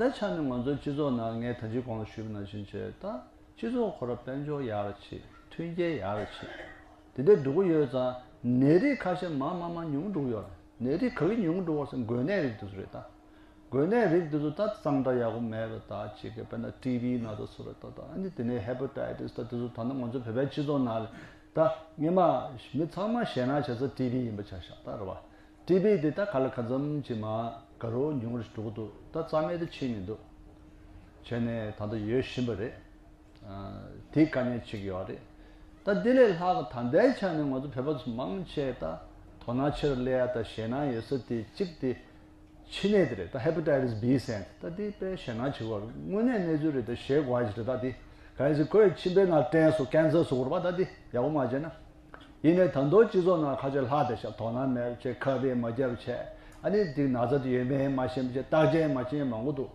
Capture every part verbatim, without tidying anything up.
ད་ཆ་ནས་ང་ཚོའི་སྤྱི་ཚོགས་ནང་ངས་ད་ཅི་གོང་ལ་ཞུས་པ་ནང་བཞིན་བྱས། ད་སྤྱི་ཚོགས་ཁོ་ར་དཔལ་འབྱོར་ཡག་ར་ཆེ། མཐུན་རྐྱེན་ཡག་ར་ཆེ། དེ་འདྲའི་འགྲོ་གི་ཡོད་ཙང་ནད་རིགས་ཁ་ཤས་མང་མང་མང་ཉུང་འགྲོ་གི་ཡོད་རེད། ནད་རིགས་ག་གི་ཉུང་འགྲོ་བ་ཟེར་འགོས་ནད་རིགས་དེ་ཚོ་རེད་ད། འགོས་ནད་རིགས་དེ་ཚོ་ད་གཙང་སྦྲ་ཡག་པོ་མེད་པ་ད་ཅིག་གི་དཔེར་ན་ཊི་བི་ན་ཚ་ཚོ་རེད་ད། ད་ཨ་ནི་དེ་ནས་ཧེ་པ་ཊའི་ཊི་སི་ད་དེ་ཚོ་ད་ནི་ང་ཚོ་བོད་པའི་སྤྱི་ཚོགས་ནང་ལ་ད་སྔོན་མ་མི་ཚང་མ་ཞེད་སྣང་བྱེད་ས་ཊི་བི་ཡིན་པ་ཆ་བཞག་ད་རེད་བ། ཊི་བི་དེ་ད་ག་ལ་གང་འཚམ་ཅིག་མར་དགའ་རབ་ཉུང་རུ་འགྲོ་གི་འདུག་ད་རྩ་མེད་དུ་ཕྱིན་མི་འདུག་བྱས་ནས་ད་ལྟ་ཡོད་བཞིན་པ་རེད། ཨ། དེ་དཀའ་ངལ་ཅིག་ཡོད་རེད། ད་དེ་ལས་ལྷག་ད་ལྟའི་ཆ་ནས་ང་ཚོ་བོད་པ་ཚོ་མང་ཆེ་ད་དོ་སྣང་ཆེ་རུ་སླེབས་ཡ་ད་ཞེད་སྣང་ཡོད་ས་དེ་གཅིག་དེ་མཆིན་ནད་དེ་རེད། ད་ཧེ་པ་ཊའི་ཊི་སི་བི་ཟེར་ད་དེ་དཔེ་ཞེད་སྣང་ཆེ་བ་རེད། དངོས་གནས་གནས་ཚུལ་རེད། ད་ཞེད་དགོས་པ་ཞིག་རེད། ད་དེ་གང་ཡིན་ཟེར་ཁོས་མཆིན་པའི་ནང་སྐྲན་བཟོ་ཀེན་སར་བཟོ་དགོས་རེད་པ། ད་དེ་ཡག་པོ་མ་བྱས་ན། ཡིན་ནའི་ད་དུང་སྤྱི་ཚོགས་ནང་ཁ་ཤས་ལྷག་བསྡད་ཤག་དོ་སྣང་མེད་བྱས། ཁ་གཏད་མ་བརྒྱབ་བྱས། ཨ་ནི་འདི་ན་ཚ་དེ་ཡོད་མེད་མ་ཤེས་བྱས། བརྟག་དཔྱད་མ་བྱས་མང་པོ་འདུག་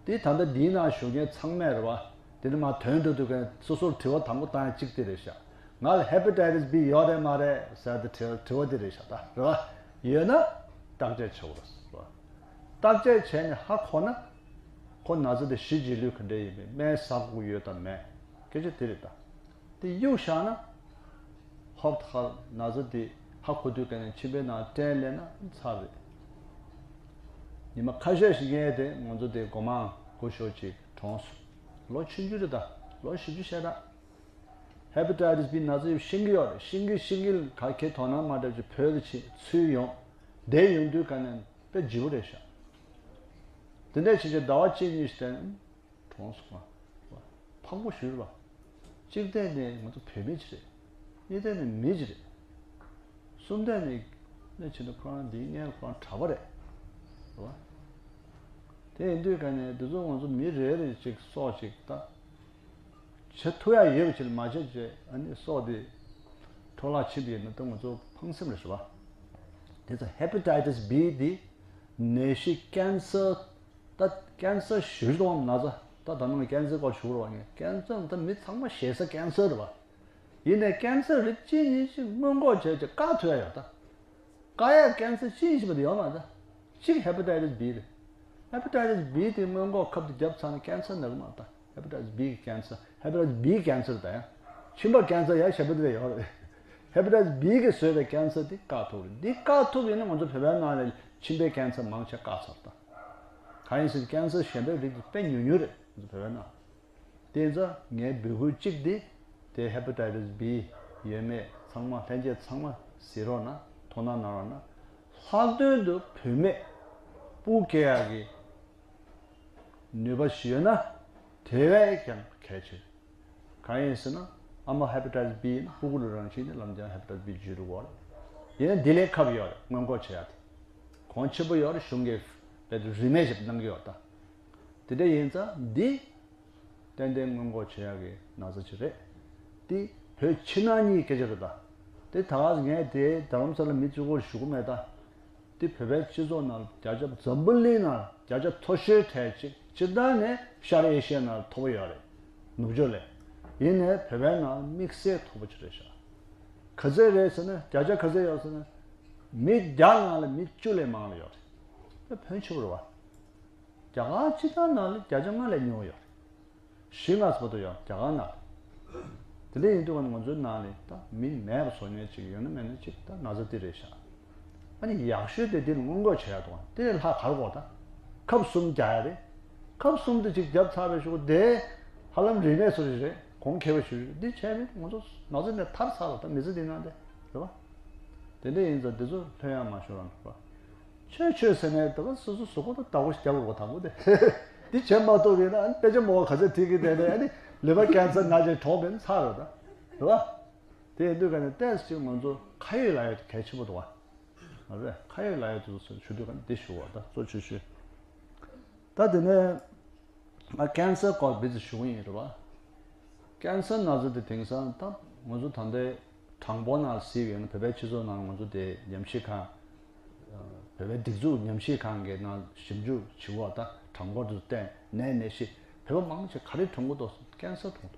དེ་ད་ལྟ་འདིའི་ནང་བཞུགས་མཁན་ཚང་མས་རེད་བ། དེ་ནི་མ་དོན་འགྲོ་དུས་ཀན་སོ་སོར་དྲི་བ་དང་པོ་བཏང་ཡ་གཅིག་དེ་རེད་ཤག་ང་ལ་ཧེ་པ་ཊའི་ཊི་སི་བི་ཡོད་རེད་མ་རེད་ཟེར་ཏེ་དྲི་དྲི་བ་དེ་རེད་ཤག་ད་རེད་བ། ཡོད་ན་བརྟག་དཔྱད་བྱེད་དགོས་རེད་བ། བརྟག་དཔྱད་བྱས་ནས་ཧ་གོ་ན། ཁོ་ན་ཚ་དེ་གཞི་རྗེས་ལུས་ག་འདྲ་ཡིན་མིན། སྨན་ཟ་དགོས་ཡོད་དམ་མེད། སྐད་ཆ་དེ་རེད་ད། དེ་གཡུག་བཞག་ན། ཧོབ་ཐག་ན་ཚ་དེ་ཧ་གོ་དུས་ཀ་ནས་མཆིན་པའི་ནང་སྐྲན་སླེབས་ན་ཚར་རེད། ཉི་མ་ཁ་ཤས་ཤིག་ཡིན་ཏེ་ང་ཚོ་དེ་སྒོ་མང་སྒོ་ཤོག་ཅིག་གྲོངས་སོང་། ལོ་ཆུང་ཆུང་རེད་ད། ལོ་བཞི་བཅུ་ཞེ་གྲངས། ཧེ་པ་ཊའི་ཊི་སི་བི་ན་ཚ་ཡོད་ཤེས་ཀྱི་ཡོད་རེད། ཤེས་ཀྱི་ཤེས་ཀྱི་ག་གེ་དོ་སྣང་མ་སྤྲད་ཅིག་བོད་ལ་ཕྱིན་ཚུར་ཡོང་། བསྡད་ཡོང་དུས་ཀ་ནས་དཔེ་ལྗིད་པོ་རེད་ཤག་དེ་འདྲ་བྱས་བྱས་ཟླ་བ་གཅིག་གཉིས་ཤིག་བསྡད་ན། གྲོངས་སོང་བ། ཕངས་པོ་ཞེ་པོ་རེད་བ། གཅིག་བལྟས་ནས་ང་ཚོ་བོད་མི་ཅིག་རེད། གཉིས་བལྟས་ནས་མི་ཅིག་རེད། གསུམ་བལྟས་ནས་ནས་བྱས་ན་ཁོ་རང་འདིའི་སྔོན་ལ་ཁོ་རང་གྲྭ་པ་རེད། རེད་བ། དེ་ཡིན་དུས་ཀ་ནས་འདི་ཚོ་ང་ཚོ་མི་རེ་རེ་ཅིག་སྲོག་ཅིག་ད་བྱེད་ཐུབ་ཡ་ཡོད་པ་ཅིག་ལ་མ་བྱས་བྱས། ཨ་ནི་སྲོག་དེ་འཕྲོ་བརླག་ཕྱིན་པ་ཡིན་ན་ད་ང་ཚོ་ཕངས་སེམས་རེད་བ། དེ་ཚོ་ཧེ་པ་ཊའི་ཊི་སི་བི་དེ་ནད་གཞི་ཀེན་སར། ད་ཀེན་སར་ཞུ་རུང་ན་ཚ། ད་ད་ནང་ཀེན་སར་སྐོར་ཞུ་རུང་བ་ངས་ཀེན་སར་ད་མི་ཚང་མ་ཞེ་ས་ཀེན་སར་རེད་བ། ཡིན་ནའི་ཀེན་སར་རིགས་གཅིག་གཉིས་ཤིག་སྔོན་འགོག་བྱས་ཀྱི་བཀག་ཐུབ་ཡ་ཡོད་ད། བཀག་ཡ་ཀེན་སར་གཅིག་གཉིས་ཤིག་མ་གཏོགས་ཡོད་མ་རེད། གཅིག་ཧེ་པ་ཊའི་ཊི་སི་བི་རེད། ཧེ་པ་ཊའི་ཊི་སི་བི་དེ་སྔོན་འགོག་ཁབ་དེ་བརྒྱབ་ཚར་ན་ཀེན་སར་ན་གི་མ་རེད་ད། ཧེ་པ་ཊའི་ཊི་སི་བི་གི་ཀེན་སར། ཧེ་པ་ཊའི་ཊི་སི་བི་ཀེན་སར་ད་ཡང་། མཆིན་པ་ཀེན་སར་ཡང་ཞེ་པོ་དེ་ཡོད་རེད། ཧེ་པ་ཊའི་ཊི་སི་བི་གིས་བཟོས་པའི་ཀེན་སར་དེ་བཀག་ཐུབ་རེད། འདི་བཀག་ཐུབ་ཡིན་ན་ང་ཚོ་བོད་པའི་ནང་ལ་མཆིན་པའི་ཀེན་སར་མང་ཆེ་བཀག་ཚར་ད། གང་ཡིན་ཟེར་ན་ཀེན་སར་གཞན་པའི་རིགས་དེ་དཔེ་ཉུང་ཉུང་རེད་ང་ཚོ་བོད་པའི་ནང་། དེ་ཚོ་ངའི་འབོད་སྐུལ་གཅིག་དེ། དེ་ཧེ་པ་ཊའི་ཊི་སི་བི་ཡོད་མེད་ཚང་མ་ལྷན་རྒྱས་ཚང་མ་གཟིགས་རོགས་གནང་། དོ་སྣང་གནང་རོགས་གནང་། ལྷག་དོན་དུ་བུད་མེད་སྤུ་སྐྱེ་ཡག་གི་ནུས་པ་ཞིག་ཡོད་ན་དེ་བས་ཀྱང་གལ་ཆེ། གང་ཡིན་ཟེར་ན་ཨ་མ་ཧེ་པ་ཊའི་ཊི་སི་བི་ཡིན་ན་སྤུ་གུ་ལ་རང་བཞིན་ནས་ལམ་རྒྱང་ཧེ་པ་ཊའི་ཊི་སི་བི་འཇུ་རུ་བར། ཡིན་ན་འདི་ལས་ཁབ་ཡོད་རེད་སྔོན་འགོག་བྱེད་ཡ་དེ། གོང་ཆེན་པོ་ཡོད་རེད། གཞུང་གིས་དཔེ་རིན་མེད་ཞིག་གནང་གི་ཡོད་ད། དེ་འདྲ་ཡིན་ཙང་འདི་ཏན་ཏན་སྔོན་འགོག་བྱེད་ཡག་གི་ན་ཚ་ཅིག་རེད། འདི་བོད་ཕྱི་ནང་གཉིས་སྐད་ཆ་རེད་ད། དེ་ད་ག་ངས་དེ་རྡ་རམ་ས་ལ་མི་གཅིག་པོར་ཞུ་གི་མེད་ད། དེ་བོད་པའི་སྤྱི་ཚོགས་ནང་བརྒྱ་ཆ་འཛམ་བུ་གླིང་ནང་བརྒྱ་ཆ་མཐོ་ཤོས་གྲས་ཅིག་སྤྱིར་བཏང་ནས་ཤར་ཨེ་ཤི་ཡ་ནང་མཐོ་པོ་ཡོད་རེད། ནུབ་ཕྱོགས་ལས། ཡིན་ནའི་བོད་པའི་ནང་དམིགས་བསལ་མཐོ་པོ་ཅིག་རེད་ཤག་ག་ཚོད་རེད་ཟེར་ན་བརྒྱ་ཆ་ག་ཚོད་ཡོད་ཟེར་ན། མི་བརྒྱ་ནང་ལ་མི་བཅུ་ལས་མང་ལ་ཡོད་རེད། དེ་ཕོན་ཆེ་པོ་རེད་བ། རྒྱ་གར་སྤྱི་བཏང་ནང་ལ་བརྒྱ་ཆ་ལྔ་ལས་ཉུང་བ་ཡོད་རེད། བཞི་ལྔ་ཙམ་བར་དུ་ཡོད་རྒྱ་གར་ནང་ལ། དེ་འདྲ་ཡིན་དུས་ང་ཚོའི་ནང་ལ་ད་མི་མེད་པ་བཟོ་མཁན་ཅིག་ཡོད་ན་མེད་ན་ཅིག་ད་ན་ཚ་འདི་རེད་ཤག་ཨ་ནི་ཡག་ཤོས་དེ་འདི་ལ་སྔོན་འགོག་བྱེད་ཡག་འདུག་དེ་ལས་ལྷག་ག་རེ་དགོས་ད། ཁབ་གསུམ་རྒྱག་ཡ་རེད། ཁབ་གསུམ་དེ་ཅིག་བརྒྱབ་ཚར་བའི་གཞུག་གུ་དེ་ཧ་ལམ་རིན་མེད་བཟོ་རེད་རེད། གོང་ཁེ་བ་ཞུ་རེད། འདི་བྱས་ནས་ང་ཚོ་ན་ཚ་ནས་ཐར་ཚར་བ་ད་མི་ཚེ་འདི་ནང་དེ་རེད་བ། དེ་འདྲ་ཡིན་ཙང་འདི་ཚོ་ལྷོད་ཡངས་མ་ཤོར་རང་རེད་བ། ཆོས་ཆོས་ཟེར་ནས་ད་ག་སོ་སོ་གཟུགས་པོ་ད་བདག་པོ་ཞིག་རྒྱབ་དགོས་དང་པོ་དེ། འདི་བྱེད་མ་ཐུབ་ཡིན་ན་ཨ་ནི་དཔེ་ཆ་མང་པོ་ག་ཚོད་ཁྲིད་ཀྱི་བསྡད་ནས་ཨ་ནི་ལུས་པ་ཀན་སར་ན་ཅིག་གྲོངས་པའི་ཚར་རེད་ད། རེད་བ། དེ་ཡིན་དུས་ཀ་ནས་ཏོག་ཙམ་ཅིག་ང་ཚོ་ཁ་ཡོད་ལག་ཡོད་གལ་ཆེན་པོ་འདུག་བ། ང་ཚོས་ཁ་ཡོད་ལག་ཡོད་དུ་ཞུ་དུས་ཀ་ནས་འདི་ཞུ་བ་ད་གཙོ་ཆེ་ཤོས། ད་དེ་ནས་ང་ཀན་སར་སྐོར་བི་ཙམ་ཞུ་གི་ཡིན་རེད་བ། ཀན་སར་ན་ཚ་དེ་དེང་སང་ད་ང་ཚོ་ད་ལྟའི་གྲངས་འབོར་ནང་གཟིགས་པ་ཡིན་ན་བོད་པའི་སྤྱི་ཚོགས་ནང་ང་ཚོ་དེ་ཉམས་ཞིབ་ཁང་། བོད་པའི་སྒྲིག་འཛུགས་ཉམས་ཞིབ་ཁང་གི་ནང་ཞིབ་འཇུག་བྱེད་པ་ད་གྲངས་འབོར་དུ་བལྟས་ནས་ནད་གཞི་བོད་པ་མང་ཆེ་ག་རེ་གྲོངས་ཀྱི་འདུག་ཀན་སར་གྲོངས་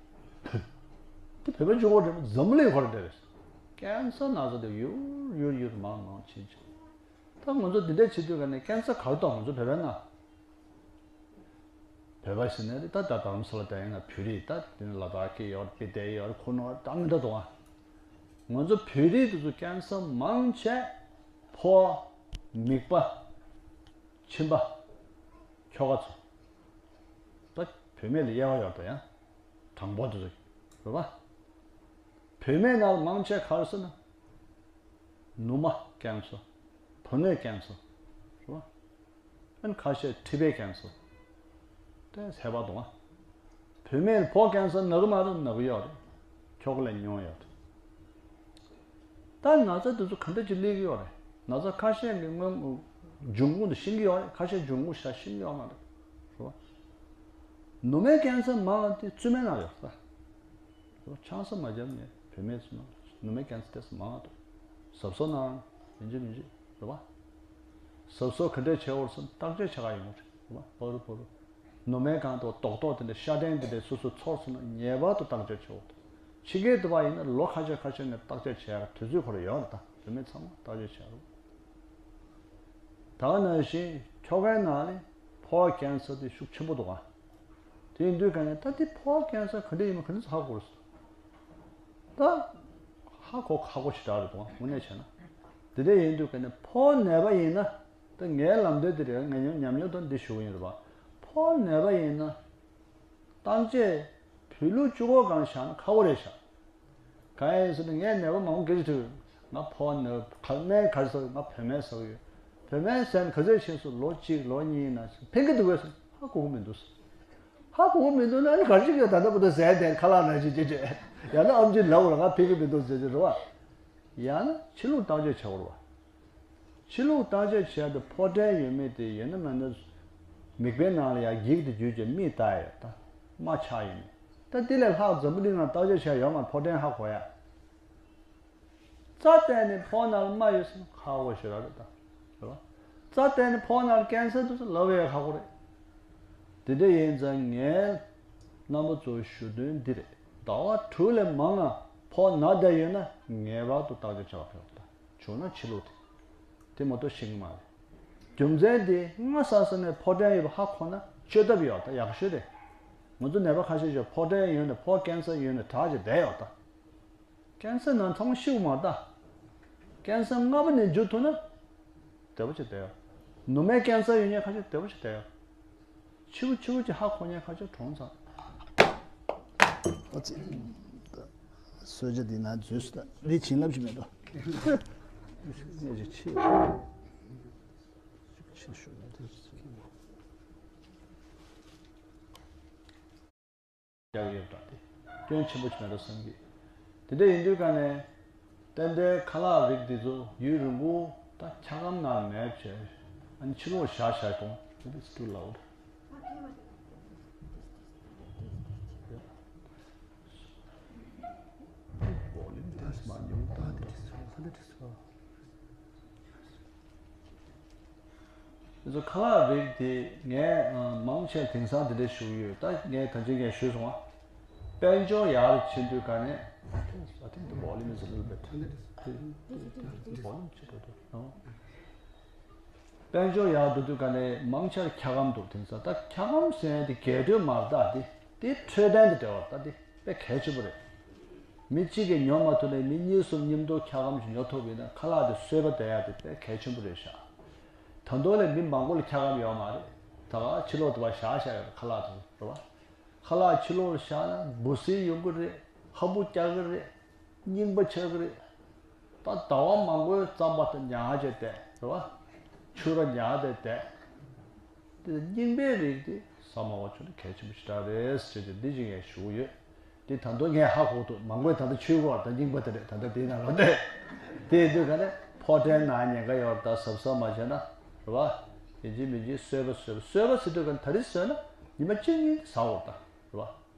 འདུག་དེ་བོད་པ་གཅིག་པོ་རེད། འཛམ་གླིང་ཁོ་རང་འདྲ་རེད། ཀན་སར་ན་ཚ་དེ་ཡུར་ཡུར་ཡུར་མང་མང་ཕྱིན་ཕྱིན། ད་ང་ཚོ་འདི་འདྲ་བྱེད་དུས་ཀ་ནས་ཀན་སར་ག་རེ་གཏོང་ང་ཚོ་བོད་པའི་ནང་། བོད་པ་ཟེར་ནས་ད་ད་རྡ་རམ་ས་ལ་དེ་ཡིན་ན་བོད་རིགས། ད་དེ་ནི་ལ་དྭགས་ཀྱི་ཡོད་རེད། དེ་ཡོད་རེད། ཁུ་ནུ་ད་མི་འདྲ་འདུག་ཨ། ང་ཚོ་བོད་རིགས་དེ་ཚོ་ཀན་སར་མང་ཆེ་ཕོ་བ། མིད་པ། མཆིན་པ། ཁྱོ་ག་ཚོ། ད་བུད་མེད་ལ་དབྱེ་བ་ཡོད་དོ། ཡང་དྲང་པོ་དེ་ཚོ་རེད་པ། བུད་མེད་ནང་ལ་མང་ཆེ་ག་རེ་ཟེར་ན། ནུ་མ་ཀན་སར། བུ་སྣོད་ཀན་སར་རེད་པ། ཨན་ཁ་ཤས་མཁྲིས་པའི་ཀན་སར། དེ་ཧེ་བག་འདུག་ཨ། བུད་མེད་ཕོ་ཀན་སར་ན་གི་མ་རེད། ན་གི་ཡོད་རེད། ཁྱོ་ག་ལས་ཉུང་ཡོད་རེད། ད་ན་ཚ་དེ་ཚོ་ག་འདྲ་ཅིག་སླེབས་ཀྱི་ཡོད་རེད། ན་ཚ་ཁ་ཤས་ཀྱི་སྔོན་འབྱུང་ཁུངས་དེ་ཤེས་ཀྱི་ཡོད་རེད། ཁ་ཤས་འབྱུང་ཁུངས་ཤ་ཤེས་ཀྱི་ཡོད་མ་རེད། རེད་པ། ནུ་མའི་ཀན་སར་མང་བ་དེ་བཙུན་མའི་ནང་ཡོད་རེད། ཆང་ས་མ་བརྒྱབ་ནས་བུད་མེད་ཚོ་ནང་ནུ་མའི་ཀན་སར་དེ་ཚོ་མང་བ་འདུག་གཟབ་གཟབ་གནང་། ཡིན་གཅིག་མིན་གཅིག་རེད་པ། གཟབ་གཟབ་ག་འདྲས་བྱེད་དགོས་སམ། བརྟག་དཔྱད་བྱེད་ག་ཡོང་གི་རེད་པ། ཕ་རུ་ཕ་རུ། ནུ་མའི་སྒང་དུ་རྡོག་རྡོག་དེ་འདྲ་ཤ་སྟེང་དེ་འདྲ་སོ་སོ་ཚོར་སོང་ན་ངེས་པར་དུ་བརྟག་དཔྱད་བྱེད་དགོས་འདུག་ཕྱི་རྒྱལ་དུ་བ་ཡིན་ན་ལོ་ཁ་ཤས་ཁ་ཤས་ནས་བརྟག་དཔྱད་བྱེད་ཡག་དུས་ཚོད་ཁོ་རང་ཡོད་རེད། ད་བུད་མེད་ཚང་མ་བརྟག་དཔྱད་བྱེད་རོགས། ད་ག་ནང་བཞིན་ཁྱོ་གའི་ནང་ལ་ཕོ་བ་ཀན་སར་དེ་ཤུགས་ཆེན་པོ་འདུག་ཨ། དེ་ཡིན་དུས་ག་ནས་ད་དེ་ཕོ་བ་ཀན་སར་ག་འདྲ་ཡིན་མིན་ག་འདྲ་ཧ་གོ་རེད། ད་ཧ་གོ་ཧ་གོ་ཞེ་དྲག་རེད་འདུག་ཨ། དངོས་གནས་བྱས་ན། དེ་འདྲ་ཡིན་དུས་ག་ནས་ཕོ་བ་ནད་པ་ཡིན་ན། ད་ངའི་ལམ་སྟོན་དེ་རེད། ངས་ཉམས་ཉམས་མྱོང་དང་འདི་ཞུ་གི་ཡིན་རེད་པ། ཕོ་བ་ནད་པ་ཡིན་ན། བརྟག་དཔྱད་བོད་ལུགས་གཅིག་པོ་སྒང་བཞག་ན་ཁག་པོ་རེད་ཤག་གང་ཡིན་ཟེར་ན་ངས་ནད་པ་མང་པོ་སྐད་ཆ་ཐོས་ཡོད། ང་ཕོ་བ་ནད་ག་སྨན་ག་རེ་ཟ་དགོས། ང་བོད་སྨན་ཟ་གི་ཡོད། བོད་སྨན་ཟས་ནས་ག་ཚོད་ཕྱིན་སོང་། ལོ་གཅིག་ལོ་གཉིས་ནང་ཕན་གི་འདུག་གས་ཟེར། ཧ་གོ་གི་མི་འདུག་ཟེར། ཧ་གོ་གི་མི་འདུག་ན་ཨ་ནི་ག་རེ་བྱེད་ཀྱི་ཡོད། ད་ལྟ་བར་དུ་ཟས་དེ་ཁ་ལག་ནང་བཞིན་བྱེད་བྱེད། ཡང་ན་ཨམ་ཆི་ལབ་དགོས་ལ་ང་ཕན་གི་མི་འདུག་ཟེར་གྱི་རེད་པ། ཡང་ན་ཕྱི་ལུགས་བརྟག་དཔྱད་བྱེད་དགོས་རེད་པ། ཕྱི་ལུགས་བརྟག་དཔྱད་བྱས་ཏེ་ཕོ་བྲང་ཡོད་མེད་དེ་ཡོད་ན་མེད་ན། མིད་པའི་ནང་ལ་ཡང་འགྱིག་དེ་བརྒྱུས་ཀྱི་རྨིས་བལྟ་ཡ་ཡོད་ད། རྨ་ཆགས་ཡོད་མེད། ད་དེ་ལས་ལྷག་འཛམ་བུ་གླིང་ནང་བརྟག་དཔྱད་བྱས་ཡོད་མ་རེད། ཕོ་བྲང་ཧ་གོ་ཡ། རྩ་བལྟས་ནས་ཕོ་ནང་ལ་རྨ་ཡོད་ཟེར་ན་ཁག་པོ་ཞེ་དྲག་རེད་ད། རེད་པ། རྩ་བལྟས་ནས་ཕོ་ནང་ལ་ཀན་སར་འདུག་ཟེར་ལབ་ཡ་ཁག་པོ་རེད། དེ་འདྲ་ཡིན་ཙང་ངས་རྣམ་པ་ཚོར་ཞུ་དོན་འདི་རེད། ཟླ་བ་དྲུག་ལས་མང་ང་ཕོ་ན་བསྡད་ཡོད་ན་ངེས་པར་དུ་བརྟག་དཔྱད་བྱ་བ་ཕེབས་ད། བྱུང་ན་ཕྱི་ལུགས་དེ། དེ་མ་གཏོགས་ཤེས་ཀྱི་མ་རེད། རྒྱུ་མཚན་དེ་སྔ་ས་ས་ནས་ཕོ་བྲང་ཡོད་པ་ཧ་གོ་ན་བཅོས་ཐབས་ཡོད་ད། ཡག་ཤོས་རེད། ང་ཚོ་ནད་པ་ཁ་ཤས་ཤིག་ཕོ་བྲང་ཡོད་ནས་ཕོ་ཀན་སར་ཡོད་ནས་དྲག་ཅིག་བསྡད་ཡོད་ད། ཀན་སར་ནང་ཚང་མ་ཤི་བ་མ་རེད་ད། ཀན་སར་ལྔ་པ་ནས་འཇུ་ཐུབ་ན་བདེ་པོ་ཅིག་བསྡད་ཡོད། ནུ་མའི་ཀན་སར་ཡོད་མཁན་ཁ་ཤས་བདེ་པོ་ཅིག་བསྡད་ཡོད། ཕྱི་པོ་ཕྱི་པོ་ཅིག་ཧ་གོ་མཁན་ཁ་ཤས་གྲོངས་ཚར། ཨ་ཙི། གསོལ་ཇ་འདི་ན་འཛུལ་སོང་ད། འདི་བྱིན་རླབས་ཅིག་མེད་དོ། ནས་ཅིག་ཕྱིར། ཕྱིར་ཤོག་ན་དེ་ཅིག་རྒྱག་ཡོད་འདྲ་སྟེ། སྐྱོན་ཆེན་པོ་ཞིག་མེད་འགྲོ་བསམ་གྱི། དེ་འདྲ་ཡིན་དུས་ཀ་ནས། ཏན་ཏན་ཁ་ལག་རིགས་འདི་ཚོ་ཡུན་རིང་པོ་ད་འཁྱག་སྒམ་ནང་མེད་བྱས། ཨ་ནི་ཕྱི་ལོགས་བཞག་བཞག་གཏོང་། It is too loud. Volume དེ་མ་ཉུང་ད་དེ་དེ་ཚོ་ད་དེ་དེ་ཚོ། དེ་ཚོ་ཁ་ལག་རིགས་དེ་ངས་ཨ་མང་ཆེ་དེང་སང་དེ་འདྲ་ཞུ་གི་ཡོད། ད་ངས་ད་ཅི་ངས་ཞུས་སོང་བ། དཔལ་འབྱོར་ཡར་ཕྱིན་དུས་ག་ནས། I think, I think the volume is a little bit. Volume ཆེ་འགྲོ་འདུག་དཔལ་འབྱོར་ཡར་འགྲོ་དུས་ག་ནས་མང་ཆེ་འཁྱག་སྒམ་འདུག་དེང་སང་ད་འཁྱག་སྒམ་ཟེར་ཡ་དེ་རྒྱས་སྤྲོས་མ་རེད་ད། དེ་དེ་འཕྲོད་བསྟེན་དང་འབྲེལ་བ་ད་དེ་དཔེ་གལ་ཆེན་པོ་རེད། མི་གཅིག་གིས་ཉོ་མ་ཐུབ་ནའི་མི་གཉིས་གསུམ་མཉམ་དུ་འཁྱག་སྒམ་ཞིག་ཉོ་ཐུབ་པ་ཡིན་ན་ཁ་ལག་དེ་གསོལ་པ་བསྡད་ཡ་དེ་དཔེ་གལ་ཆེན་པོ་རེད་ཤག་ད་དུང་ལས་མི་མང་པོ་ལ་འཁྱག་སྒམ་ཡོད་མ་རེད། ད་ག་ཕྱི་ལོགས་དུ་བ་བཞག་བཞག་ཡོད་རེད་ཁ་ལག་དེ་ཚོ་རེད་བ། ཁ་ལག་ཕྱི་ལོགས་ལ་བཞག་ན་འབུ་སྲིན་ཡོང་གི་རེད། ཧ་འབུ་རྒྱག་གི་རེད། རྙིང་པ་ཆགས་ཀྱི་རེད། ད་ཟླ་བ་མང་པོའི་རྩམ་པ་དང་ཉར་བྱས་བསྡད་རེད་བ། ཕྱུ་ར་ཉར་བསྡད་བསྡད། དེ་རྙིང་པའི་རིགས་དེ་ཟ་མ་བ་ཆུ་ནི་གལ་ཆེན་པོ་ཞེ་དྲག་རེད་ཟེར་གྱི་འདི་ཅིག་ངས་ཞུ་གི་ཡོད། དེ་ད་དུང་ངས་ཧ་གོ་འདུག་མང་པོས་ད་ལྟ་ཆུའི་གོ་བ་ད་རྙིང་པ་དེ་རེད། ད་ལྟ་དེའི་ནང་ལོགས་ཏེ། དེ་ཡིན་དུས་ག་ནས་ཕོ་བྲང་ནང་ཉེན་ཁ་ཡོད་རེད། ད་གཟབ་གཟབ་མ་བྱས་ན་རེད་བ། ཡིན་གཅིག་མིན་གཅིག་གསོལ་པ་གསོལ་པ་གསོལ་པ་ཟེར་དུས་ག་ནས་ད་རེས་གསོལ་ན་ཉི་མ་གཅིག་གཉིས་ཟ་འོ་ད་རེད་བ།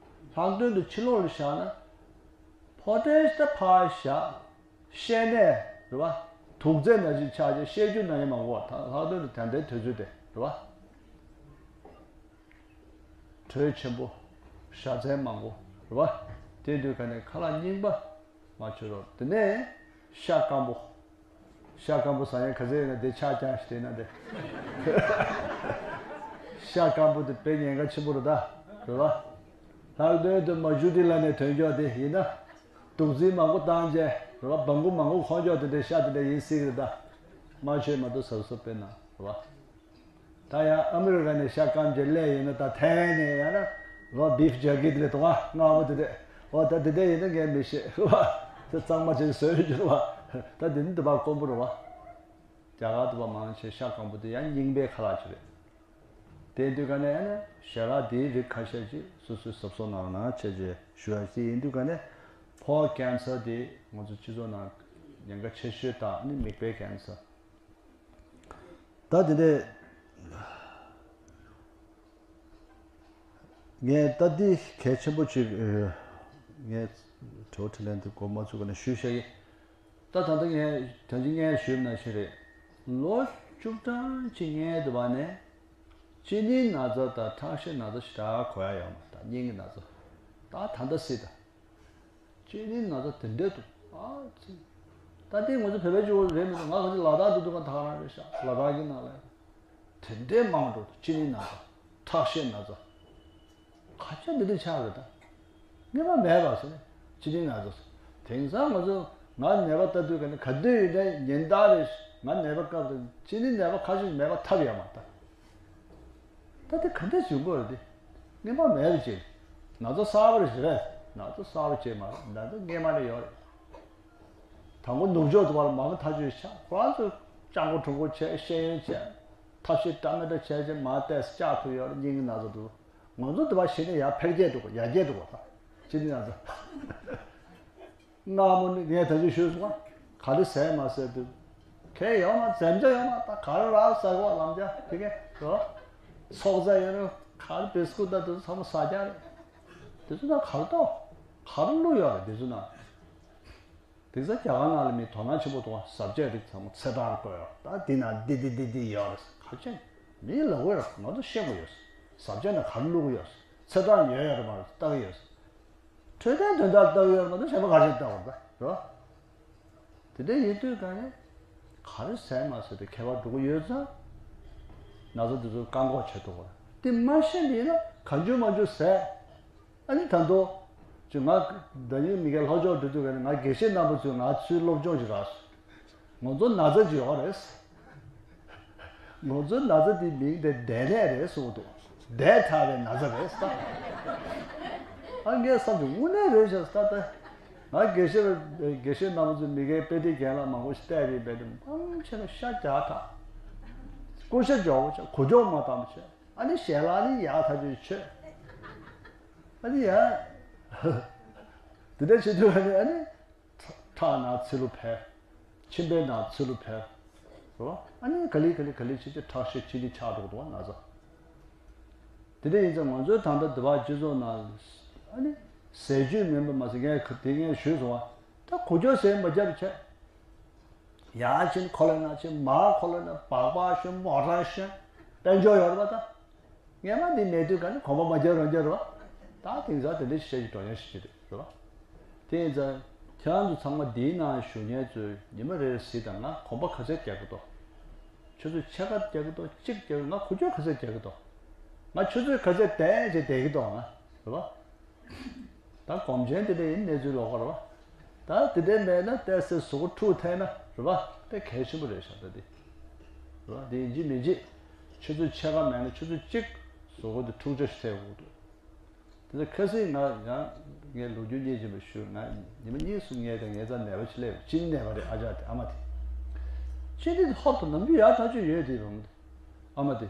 ལྷག་དོན་དུ་ཕྱི་ལོགས་ལ་བཞག་ན། ཕོ་བྲང་ཞིག་ད་ཕར་བཞག་བཤལ་ནས་རེད་བ། དུག་རྫས་ནང་བཞིན་ཆགས་བྱས་བཤལ་རྒྱུ་ན་ཡང་མང་པོ་བ། ད་ལྷག་དོན་དུ་ད་ལྟའི་དུས་ཚོད་དེ་རེད་བ། དྲོད་ཆེན་པོ། བཞའ་ཚན་མང་པོ་རེད་བ། དེ་དུས་ག་ནས་ཁ་ལག་རྙིང་པ་མ་མཆོད་རོགས། དེ་ནས་ཤ་སྐམ་པོ། ཤ་སྐམ་པོ་ཟ་ཡང་ག་ཚད་ཡིན་ན་དེ་ཆག་རྐྱང་ཞིག་དེ་ན་དེ། ཤ་སྐམ་པོ་དེ་དཔེ་ཉེན་ཁ་ཆེན་པོ་རེད་ད། རེད་བ། ལྷག་དོན་དུ་མ་ཞུ་དེ་ལ་ནས་ཐོན་ཀྱོག་དེ་ཡིན་ན། དུག་རྫས་མང་པོ་བཏང་རྗེས་རེད་བ། སྦྲང་ཁུ་མང་པོ་འཁོར་ཀྱོག་དེ་འདྲའི་ཤ་དེ་འདྲ་ཡིན་སྲིད་གི་རེད་ད། མ་ཤེས་མ་གཏོགས་ཟབ་ཟབ་དཔེ་ན་རེད་བ། ད་ཡང་ཨ་མི་རི་ཀ་ནས་ཤ་སྐམ་རྗེས་སླེབས་ཡོད་ན། ད་ཐའེ་ཝན་ནས་ཡང་ན་རོ་བིབ་ཇར་ཀི་དེ་རེད་དོ། ང་མངར་མོ་དེ་རེད། འོ་ད་དེ་འདྲ་ཡིན་ན་ངས་མི་ཤེས་རེད་བ། དེ་གཙང་མ་བྱས་བཟོས་ཡོད་རེད་བ། ད་དེ་ནི་དེ་པར་དཀོན་པོ་རེད་བ། རྒྱ་གར་དུ་བ་མང་ཆེ་ཤ་སྐམ་པོ་དེ་ཡང་རྙིང་པའི་ཁ་ལག་ཅིག་རེད། དེ་དུས་ག་ནས་ཨ་ནི་ཞལ་ལག་དེའི་རིགས་ཁ་ཤས་ཅིག་སོ་སོའི་གཟབ་གཟབ་གནང་རོགས་གནང་བྱས་རྗེས་ཞུ་ཡ་ཞིག་ཡིན་དུས་ག་ནས། ཕོ་ཀན་སར་དེ་ང་ཚོ་སྤྱི་ཚོགས་ནང་ཉེན་ཁ་ཆེ་ཤོས་དང་ཨ་ནི་མིག་དཔེ་ཀན་སར། ད་དེ་འདྲས། ངས་ད་འདི་གལ་ཆེན་པོ་ཅིག་ཨ། ངས་དྲི་བ་དྲིས་ལན་འདི་འགོ་མ་ཚུགས་ག་ནས་ཞུས་བཞག་གི། ད་ད་ལྟ་ངས་ད་ཅི་ངས་ཞུས་ན་ཞིག་རེད། ལོ་བཅུ་གྲངས་ཅིག་སྔོན་དུ་བ་ནས་གཅིན་སྙི་ན་ཚ་དང་ཁྲག་ཤེད་ན་ཚ་ཞེ་དྲག་གོ་ཡ་ཡོད་མ་རེད། ད་སྙིང་གི་ན་ཚ། ད་ད་ལྟ་སྲིད་ད། གཅིན་སྙི་ན་ཚ་དེ་འདྲས་འདུག་ཨ་ཙི། ད་ལྟའི་ང་ཚོ་བོད་པའི་གཅིག་པོ་རེད་མི་འདུག་ང་ག་ཚོད་ལ་དྭགས་དུ་འདུག་ག་ད་ག་རང་རེད་ཤག་ལ་དྭགས་ཀྱི་ནང་ལ་དེ་འདྲས་མང་འགྲོ་འདུག་གཅིན་སྙི་ན་ཚ། ཁྲག་ཤེད་ན་ཚ། ཁ་ཆེ་འདི་འདྲས་ཆགས་རེད་ད། ངས་མ་མེད་པ་ཟེར་ནས་གཅིན་སྙི་ན་ཚ་ཟེར། དེང་སང་ང་ཚོ་ང་ནད་པ་ལྟ་དུས་ག་ནས་ག་དུས་ཡིན་ནའི་ཉིན་ལྟར་རེ་ང་ནད་པ་སྐབས་དུ་གཅིན་སྙི་ནད་པ་ཁ་ཤས་མེད་པ་ཐབས་ཡོད་མ་རེད་ད། ད་དེ་ག་འདྲས་བྱུང་དགོས་རེད་དེ། ངས་མ་མེད་པ་ཅིག་ན་ཚ་གསར་པ་རེད་ཟེར་རེད། ན་ཚ་གསར་པ་ཅིག་མ་རེད། ན་ཚ་སྔས་མ་ནས་ཡོད་རེད། དང་པོ་ནུབ་ཕྱོགས་དུ་བ་ལ་མང་པོ་ཐག་གཅོད་བྱས། ཁོ་རང་ཚོས་སྤྱང་པོ་ཁྲོམ་སྐོར་བྱས། ཤེས་ཡོན་བྱས། ཐབས་ཤེས་འདྲ་མི་འདྲ་བྱས་བྱས་མར་ཏོག་ཙམ་བཅག་ཐུབ་ཡོད་རེད། སྙིང་གི་ན་ཚ་འདུག་ང་ཚོ་དུ་བ་གཞི་ནས་ཡར་འཕེལ་རྒྱས་འགྲོ་དགོས། ཡར་རྒྱས་འགྲོ་དགོས་ད། སྤྱི་ནས་ན་ཚ། མངར་མོ་ནི་ངས་ད་ཅི་ཞུས་སོང་བ། ག་རེ་ཟས་མ་ཟས་དུས། གལ་ཡོད་མ་འཛེམ་བྱ་ཡོད་མ། ད་ག་རེ་རག་ཟ་གོ་ལམ་རྒྱག་དེ་གས་རོ། ཚོགས་ཟ་ཡོད་རེད། ག་རེ་བིས་ཀུ་ད་དེ་ཚོ་ཚང་མ་ཟ་རྒྱག་རེད། དེ་ཚོ་ན་ག་རེ་གཏོགས། ག་རེ་བླུགས་ཡོད་རེད་དེ་ཚོ་ན། དེང་སང་རྒྱ་གར་ནང་ལ་མི་དོ་སྣང་ཆེན་པོ་གཏོང་བ། ཟ་བཅད་རིགས་ཚང་མ་ཚེས་གྲངས་བཀོད་ཡོད། ད་འདི་ན་འདི་འདི་འདི་འདི་ཡོད་རེད། ག་ཅན་མི་ལ་འོས་ར་ང་ཚོ་ཤེས་དགོས་ཡོད། ཟ་བཅད་ན་ག་རེ་བླུགས་ཡོད། ཚེས་གྲངས་ཡོད་ཡོད་རེད་མ་རེད་ལྟ་གི་ཡོད། འཕྲོད་བསྟེན་དོན་དག་ལྟ་གི་ཡོད་རེད་མ་གཏོགས་གཞན་པ་ག་ཅན་ལྟ་དགོས་རེད་རོ། དེ་འདྲ་ཡིན་དུས་ག་ནས་ག་རེ་ཟས་མ་ཟས་དེ་ཁྱད་པར་འགྲོ་གི་ཡོད་ཙང་། ན་ཚ་འདི་ཚོ་བཀག་འགོག་བྱེད་ཐུབ་དགོས་རེད། དེ་མ་ཤེས་ནས་ཡིན་ན་གང་བྱུང་མང་བྱུང་ཟས། ཨ་ནི་ད་དུང་། ཅི་ང་། ད་ནི་མི་སྒེར་ལྷོ་ཕྱོགས་འགྲོ་དུས་ཀ་ནས་ང་དགེ་བཤེས་རྣམ་པ་ཚོས་ང་ཚོའི་སློབ་སྦྱོང་ཞིག་རག་སོང་། ང་ཚོ་ན་ཚ་ཅིག་ཡོད་རེད། ང་ཚོའི་ན་ཚ་དེའི་མིང་དེ་འབྲས་ནད་རེད་གསུངས་འདུག་འབྲས་ཕྲ་བའི་ན་ཚ་རེད་ཟེར། ཨ་ངས་བསམ་བྱུང་། དངོས་གནས་རེད་ཤག་ཟེར་ད། ང་དགེ་བཤེས་དགེ་བཤེས་རྣམ་པ་ཚོས་མི་སྒེར་དཔེ་དེབ་རྒན་ལགས་མང་པོ་ཞིག་བལྟས་རེད་པས། དེ་མང་ཆེ་ན་ཤ་རྒྱགས་དྲགས། ཀུ་ཤ་འཇོག་པོ་བྱས། གོ་ཅོག་མ་བཏང་བ་བྱས། ཨ་ནི་ཞལ་ལག་ནི་ཡག་ཐག་ཆོད་མཆོད། ཨ་ནི་ཡ། དེ་འདྲ་བྱེད་དུས་ཨ་ནི་ཨ་ནི། ཁྲག་ནང་ཚི་ལུ་འཕེལ། མཆིན་པའི་ནང་ཚི་ལུ་འཕེལ། རེད་བ། ཨ་ནི་ག་ལེ་ག་ལེ་ག་ལེ་བྱེད་ཀྱི་ཁྲག་ཤེད་ཅི་ནི་ཆགས་འགྲོ་འདུག་བ་ན་ཚ། དེ་འདྲ་ཡིན་ཙང་ང་ཚོའི་ད་ལྟ་འདི་བ་སྤྱི་ཚོགས་ནང་། ཨ་ནི། ཟས་བཅུད་མིན་པ་མ་ཟད་ངས་དེ་ངས་ཞུས་སོང་བ། ད་གོ་ཅོག་ཟས་མ་བརྒྱབ་བྱས། ཡར་ཕྱིན་ཁོ་ལ་ན་ཕྱིན། མར་ཁོ་ལ་ན། སྦག་སྦག་ཤོད། མོ་ཊ་ཤོད། དཔལ་འབྱོར་ཡོད་རེད་པ་ད། ངས་མ་འདི་མེད་དུས་ག་ནས་གོམ་པ་མ་རྒྱབ་རང་རྒྱབ་རེད་པ། ད་དེང་སང་དེ་འདྲ་ཞིག་བྱས་ཀྱི་འགྲོ་ཡ་ཞིག་ཅིག་རེད་པ། དེ་ཡིན་ཙང་ཁྱེད་རང་ཚོ་ཚང་མ་འདིའི་ནང་བཞུགས་མཁན་ཚོས་ཉི་མ་རེ་རེ་གཟིགས་དང་། ང་གོམ་པ་ག་ཚད་རྒྱག་གི་འདུག་ཆུ་ཚོད་ཕྱེད་ཀ་རྒྱག་གི་འདུག་གཅིག་རྒྱག་གི། ང་གོ་ཅོག་ག་ཚད་རྒྱག་གི་འདུག་ང་ཆུ་ཚོད་ག་ཚད་བསྡད་བྱས་བསྡད་ཀྱི་འདུག་ང་རེད་པ། ད་གོམ་ཆེན་དེ་འདྲ་ཡིན་གནས་ཚུལ་ལོགས་ཀ་རེད་པ། ད་དེ་འདྲ་མེད་ན་ཏོག་ཙམ་གཟུགས་པོ་འཁྲུག་ཐལ་ན་རེད་པ། དཔེ་གལ་ཆེན་པོ་རེད་ཤག་ད་དེ། རེད་པ། དེ་ཡིན་གཅིག་མིན་གཅིག་ཆུ་ཚོད་ཕྱེད་ཀ་མེད་ན་ཆུ་ཚོད་གཅིག་གཟུགས་པོ་དེ་འཁྲུག་ཆ་ཞིག་ཐེབས་དགོས་འདུག་དེ་ཚོ་ཁ་སང་ང་ཡང་ངས་ལོ་རྒྱུས་སྙིང་རྗེ་མོ་ཞུ། ང་ཉི་མ་གཉིས་གསུམ་ངའི་དང་ངའི་རྩར་ནད་པ་ཅིག་སླེབས། གཅིན་ནད་པ་རེད། ཨ་ཅག་དེ། ཨ་མ་དེ། གཅིན་ནད་དེ་ཧོབ་ཏེ་ནམ་རྒྱུན་ཡག་ཐག་ཆོད་ཡོད་དེ་རུང་། ཨ་མ་དེ།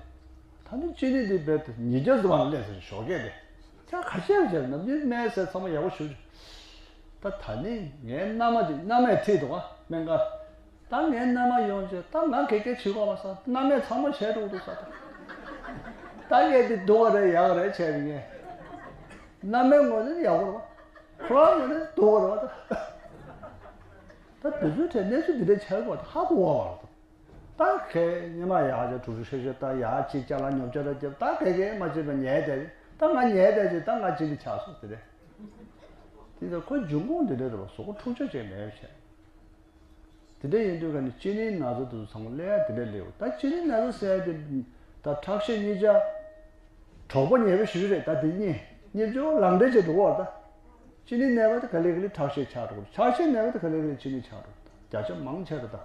ད་ནི་གཅིན་སྙི་འདི་རྦད་དེ་ཉིས་བརྒྱ་ཙམ་ལ་སླེབས་ཟེར། ཞོགས་ཀས་དེ། ད་ཁ་ཤས་ཀྱིས་ནམ་རྒྱུན་སྨན་ཟས་ཚང་མ་ཡག་པོ་ཞུ། ད་ད་ནི་ངའི་མནའ་མ་དེ། མནའ་མས་ཁྲིད་འདུག་ཨ་སྨན་ཁང་། ད་ངའི་མནའ་མ་ཡོང་རྗེས་ད་ང་གེ་གེ་བྱེད་དགོས་པ་ས། མནའ་མས་ཚང་མ་བྱས་འགྲོ་འདུག་ས། ད་ད་ངས་འདི་སྡུག་ག་རེད་ཡག་ག་རེད་བྱས་པའི་ངས། མནའ་མའི་ངོས་ནས་ཡག་པོ་རེད་པ། ཁོ་རང་ངོས་ནས་སྡུག་ག་རེད་པ། ད་ད་དེ་ཚོའི་གྲས་གནས་ཚུལ་འདི་འདྲ་ཆགས་ཡོད་པ་ད་ཧ་གོ་བ་རེད། ད་ཁའི་སྙེ་མ་ཡག་ཅིག་གྲུ་གྲུ་ཤོད་ཤོད། ད་ཡག་ཅིག་ཅ་ལག་ཉོ་ཆ་ར་རྒྱབ། ད་གེ་གེ་མ་བྱེད་པ་ཉལ་བསྡད། ད་ང་ཉལ་བསྡད་ཅིག་ད་ང་གཅིན་སྙི་ཆགས་སོང་དེ་རེད། དེ་ཚོ་ཁོའི་འབྱུང་ཁུངས་འདི་འདྲ་རེད་པ། གཟུགས་པོ་འཁྲུག་ཆ་ཅིག་མེད་བྱས། དེ་འདྲ་ཡིན་དུས་ག་ནས་གཅིན་སྙིའི་ན་ཚ་དེ་ཚོ་ཚང་མ་སླེབས་ཡ་དེ་འདྲ་སླེབས་ཡོད། ད་གཅིན་སྙིའི་ན་ཚ་ཟེར་ཡ་དེ་ད་ཁྲག་ཤེད་གཉིས་ཆ། གྲོགས་པོ་ཉེ་བོ་ཞིག་རེད། ད་དེ་གཉིས་གཉིས་ཆོ་ལག་འབྲེལ་བྱས་འགྲོ་བར་ད། གཅིན་སྙི་ན་བ་དེ་ག་ལེ་ག་ལེ་ཁྲག་ཤེད་ཆགས་འགྲོ། ཁྲག་ཤེད་ན་བ་དེ་ག་ལེ་ག་ལེ་གཅིན་སྙི་ཆགས་འགྲོ། བརྒྱ་ཆ་མང་ཆེ་རེད་ད།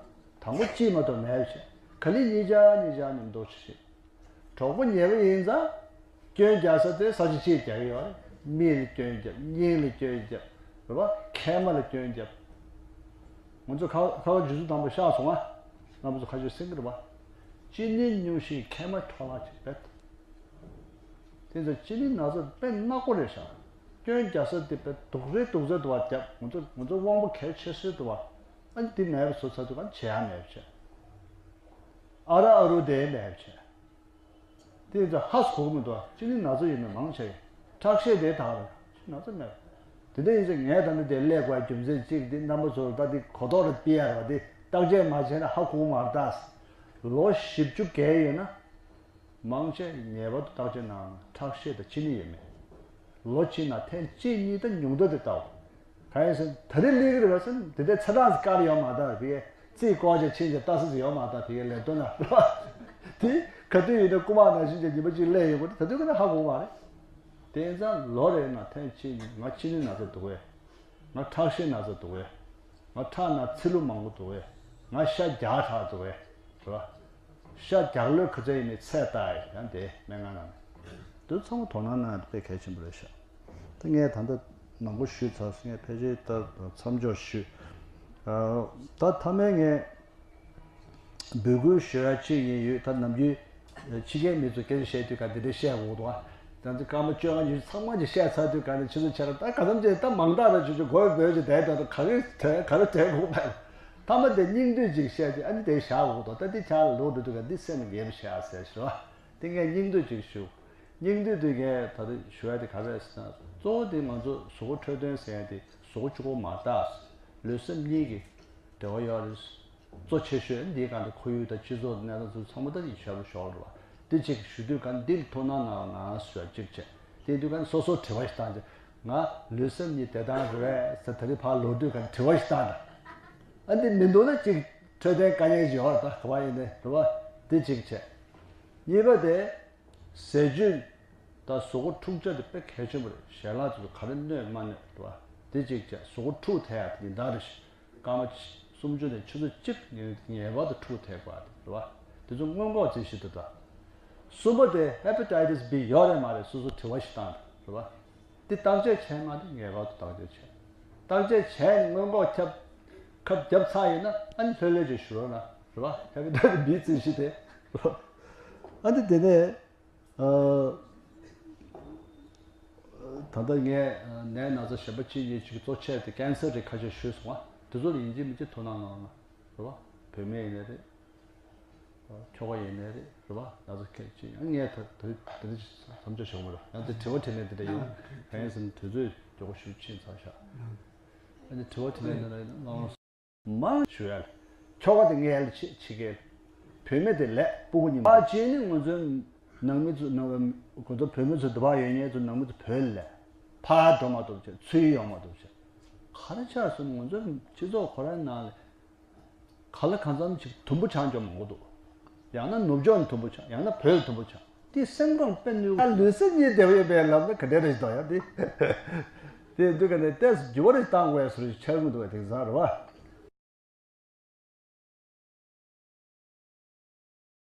དང་པོ་གཅིན་མ་གཏོགས་ན་བ་བྱས། ག་ལེ་གཉིས་ཆ་གཉིས་ཆ་མཉམ་དུ་བྱས། གྲོགས་པོ་ཉེ་བོ་ཡིན་ཙང་། སྐྱོན་རྒྱག་ས་དེ་ས་ཆ་གཅིག་རྒྱག་གི་ཡོད་རེད། མིག་ལ་སྐྱོན་རྒྱབ། སྙིང་ལ་སྐྱོན་རྒྱབ། རེད་པ། མཁལ་མ་ལ་སྐྱོན་རྒྱབ། ང་ཚོ་ཁ་ཁ་བ་རྗེས་སུ་དང་པོ་བཤགས་སོང་ང་། རྣམ་པ་ཚོ་ཁ་ཤས་གསན་གི་རེད་པ། གཅིན་སྙི་སྙུང་ཞིང་མཁལ་མ་འཕྲོ་བརླག་ཅིག་རྦད། དེ་ཚོ་གཅིན་སྙི་ན་ཚ་དཔེ་ནག་པོ་རེད་ཤག་སྐྱོན་རྒྱག་ས་དེ་དཔེ་སྡུག་རེད་སྡུག་ཚ་འདུག་པ་རྒྱབ། ང་ཚོ་ང་ཚོ་དབང་པོ་གལ་ཆེ་ཤོས་འདུག་པ། ཨ་ནི་དེ་མེད་པ་བཟོ་ཚར་དུས་ག་བྱེད་ཡ་མེད་པ་བྱས། ཨ་ར་ཨ་རུ་དེ་མེད་པ་བྱས། དེ་ཚོ་ཧ་གོ་གི་མི་འདུག་གཅིན་སྙི་ན་ཚ་ཡོད་མེད་མང་ཆེ་བས། ཁྲག་ཤེད་དེ་དག་རེད། ན་ཚ་མེད། དེ་འདྲ་ཡིན་ཙང་ངས་ད་ནི་དེ་སླེབས་དགོས་རྒྱུ་མཚན་གཅིག་དེ་རྣམ་པ་ཚོར་ད་དེ་གོ་རྟོགས་རེ་སྤེལ་ཡ་རེད་པ། དེ་བརྟག་དཔྱད་མ་བྱས་ན་ཧ་གོ་གི་མ་རེད་ད། ལོ་བཞི་བཅུ་བརྒལ་ཡོད་ན། མང་ཆེ་ངེས་པར་དུ་བརྟག་དཔྱད་གནང་། ཁྲག་ཤེད་དང་གཅིན་སྙི་ཡོད་མེད། ལོ་གཅིག་ནང་ཐེངས་གཅིག་གཉིས་དང་ཉུང་མཐའ་དེ་ལྟ་བ། གང་ཡིན་ཟེར་ན་ད་རེས་སླེབས་ཀྱི་རེད་པ་ཟེར་ན་དེ་འདྲའི་ཚ་གྲང་ཟེར་བཀག་ཡོད་མ་རེད་ད། བི་ཀའི་རྩིས་བཀོག་བྱས་ཕྱིན་བྱས་ལྟ་ས་ཟེར་ཡོད་མ་རེད་ད། བི་ཀའི་ལས་དོན་ལ་རེད་པ། དེ་ག་དུས་ཡིན་ན་རྐུ་མ་ནང་བཞིན་གྱི་ཉི་མ་གཅིག་སླེབས་ཡོང་གི་རེད། ད་དུས་ཀ་ན་ཧ་གོ་མ་རེད། དེ་ཡིན་ཙང་ལོ་རེའི་ནང་ཐེངས་གཅིག་གཉིས་ང་གཅིན་སྙི་ན་ཚ་འདུག་པས། ང་ཁྲག་ཤེད་ན་ཚ་འདུག་པས། ང་ཁྲག་ནང་ཚིལ་ལུ་མང་པོ་འདུག་པས། ང་ཤ་རྒྱགས་དྲགས་འདུག་པས། རེད་པ། ཤ་རྒྱགས་ལོས་ག་ཚོད་ཡིན་མིན་ཚད་ལྟ་ཡ་ཡང་དེ་སྨན་ཁང་ནང་ནས། དེ་ཚང་མ་དོ་སྣང་གནང་ཡ་དཔེ་གལ་ཆེན་པོ་རེད་ཤག་ད་ངས་ད་ལྟ་མང་པོ་ཞུས་ཚར་སོང་། ངས་ཕལ་ཆེར་ད་མཚམས་འཇོག་ཞུས། ཨ། ད་མཐའ་མའི་ངས་འབོད་སྐུལ་ཞུ་ཡ་གཅིག་ཡིན། ཡོད་ད་ནམ་རྒྱུན་ཕྱི་རྒྱལ་མི་ཚོ་སྐད་ཆ་བཤད་དུས་ག་འདི་འདྲ་བཤད་དགོས་འདུག་ཨ། ད་ཚོ་སྐར་མ་བཅོ་ལྔ་ཉི་ཤུ་ཚང་མ་ཅིག་བཤད་ཚར་དུས་ག་ནས་ཕྱི་ཚོ་ཆེ་ར་ད་ག་ཙམ་ཅིག་ད་མང་དག་ར་ཆུ་ཆུ་གོ་བའི་བོད་ཀྱི་དེ་ད་ག་རེ་དྲན་ག་རེ་དྲན་དགོས་མེད། མཐའ་མ་དེ་སྙིང་བསྡུས་ཅིག་བཤད་དུས་ཨ་ནི་དེ་བཞག་དགོས་འདུག་ད་འདི་ཆ་ལ་ལོག་འགྲོ་དུས་ག་འདི་སེམས་ལ་ངེས་པ་བྱེད་ཨ་ཟེར་ཞུ་བ། དེ་ངས་སྙིང་བསྡུས་ཅིག་ཞུ། སྙིང་བསྡུས་དེ་ངས་ད་ལྟ་ཞུ་ཡ་དེ་ག་རེ་རེད་ཟེར་ན། གཙོ་བོ་དེ་ང་ཚོ་གཟུགས་པོ་འཕྲོད་བསྟེན་ཟེར་ཡ་དེ་གཟུགས་པོ་གཅིག་པོ་མ་རེད་ད། ལུས་སེམས་གཉིས་ཀྱི་འབྲེལ་བ་ཡོད་རེད། གཙོ་ཆེ་ཤོས་འདིའི་སྒང་དུ་ཁོར་ཡུག་དང་སྤྱི་ཚོགས་གནས་སྟངས་ཚོ་ཚང་མ་ད་ཡིན་ཤར་བ་ཤོར་བ། འདི་གཅིག་ཞུ་དུས་ག་འདི་ལ་ཐུགས་སྣང་གནང་རོགས་གནང་ཟེར་བ་གཅིག་བྱས། དེ་དུས་ག་སོ་སོར་དྲི་བ་ཞིག་བཏང་བྱས། ང་ལུས་སེམས་གཉིས་བདེ་ཐང་རེད་ཟེར་ད་རེས་ཕར་ལོག་དུས་ག་དྲི་བ་ཞིག་བཏང་ད། ཨ་འདི་མི་འདུག་ན་གཅིག་འཕྲོད་བསྟེན་དཀའ་ངལ་ཞིག་ཡོད་རེད་ད། ག་བ་ཡིན་ནའི་རེད་བ། འདི་གཅིག་བྱས། གཉིས་པ་དེ། ཟས་བཅུད་དང་གཟུགས་པོ་འཁྲུག་ཆ་དེ་དཔེ་གལ་ཆེན་པོ་རེད། ཞལ་ལག་དེ་ཚོ་ག་རེ་གནོད་མ་གནོད་རེད་བ། དེ་གཅིག་བྱས། གཟུགས་པོ་འཁྲུག་ཐེབས་ཡ་དེ་ཉིན་ལྟར་རེ་བཞིན་སྐར་མ་སུམ་ཅུ་ནས་ཆུ་ཚོད་གཅིག་ངེས་ངེས་པར་དུ་འཁྲུག་ཐེབས་དགོས་རེད་བ། དེ་ཚོ་སྔོན་འགོག་བྱེད་ཤེས་དུ་ད། གསུམ་པ་དེ་ཧེ་པ་ཏའི་ཏིས་བྷི་ཡོད་རེད་མ་རེད་སོ་སོ་དྲི་བ་ཞིག་བཏང་རེད་བ། དེ་བརྟག་དཔྱད་བྱས་མ་དེ་ངེས་པར་དུ་བརྟག་དཔྱད་བྱས། བརྟག་དཔྱད་བྱས་ནས་སྔོན་འགོག་ཁྱབ་ཁབ་བརྒྱབ་ཚར་ཡིན་ན་ཨ་ནི་ལྷོད་ལྷོད་ཅིག་ཞུ་རོགས་གནང་རེད་བ། ཧེ་པ་ཏའི་ཏིས་བྷི་རྩིས་གཞི་དེ་རེད་བ། ཨ་ནི་དེ་ནས། ཨ། ད་ལྟ་ངས་ནད་ན་ཚ་གཞན་པ་གཅིག་གཉིས་ཅིག་གཙོ་ཆེ་དེ་ཀན་སར་རེད་ཁ་ཤས་ཞུས་སོང་བ། དེ་ཚོ་ལ་ཡིན་གཅིག་མིན་གཅིག་ཐུགས་སྣང་གནང་རོགས་གནང་། རེད་བ། བུད་མེད་ཡིན་ནའི་རེད། ཁྱོ་ག་ཡིན་ནའི་རེད། རེད་བ། ན་ཚ་གལ་ཆེ་ཡང་ངས་ད་ད་ད་ཅིག་མཚམས་འཇོག་བྱེད་དགོས་མ་རེད། ཡང་དེ་དྲི་བ་དྲིས་ལན་དེ་འདྲ་ཡོང་། གང་ཡིན་ཟེར་ན་དུས་ཚོད་མགྱོགས་པོ་ཞིག་ཕྱིན་ཚར་ཤག་ཨ་ནི་དྲི་བ་དྲིས་ལན་དེ་འདྲ་ཡིན་ན་ང་རང་། མ་ཞུ་ཡ་ལ། ཁྱོ་ག་དེ་ངའི་ལ་ཆེ་ཆེ་གེ་ལ། བུད་མེད་དེ་ལས་སྤུ་གུ་གཉིས་མ་བྱས་ནས་ང་ཚོའི་ནང་མི་ཚོ་ནང་ང་ཚོ་བུད་མེད་ཚོ་འདི་བར་ཡོད་མཁན་ཚོ་ནང་མི་ཚོ་བོད་ལ་ཕར་འགྲོ་མ་ཐུབ་བྱས་ཚུར་ཡོང་མ་ཐུབ་བྱས། ག་རེ་ཆགས་སོང་ང་ཚོའི་སྤྱི་ཚོགས་ཁོ་རའི་ནང་ལ་ག་ལ་གང་འཚམ་ཅིག་དུམ་བུ་ཆགས་འཇོག་མང་པོ་འདུག་ཡང་ན་ནུབ་ཕྱོགས་ནས་དུམ་བུ་ཆགས། ཡང་ན་བོད་ལ་དུམ་བུ་ཆགས། དེ་སེམས་ཁམས་དཔེ་གནོད། ལུས་སེམས་གཉིས་བདེ་བོ་ཡོད་པའི་ལམ་ནི་ག་འདྲ་རེད་ཞིག་དང་ཡང་དེ། དེ་འདུག་ག་ནས་ཏེས་འགྱུར་བ་རེ་བཏང་དགོས་ཟེར་ཞིག་འཆར་གི་འདུག་བས་དེང་སང་རེད་བ།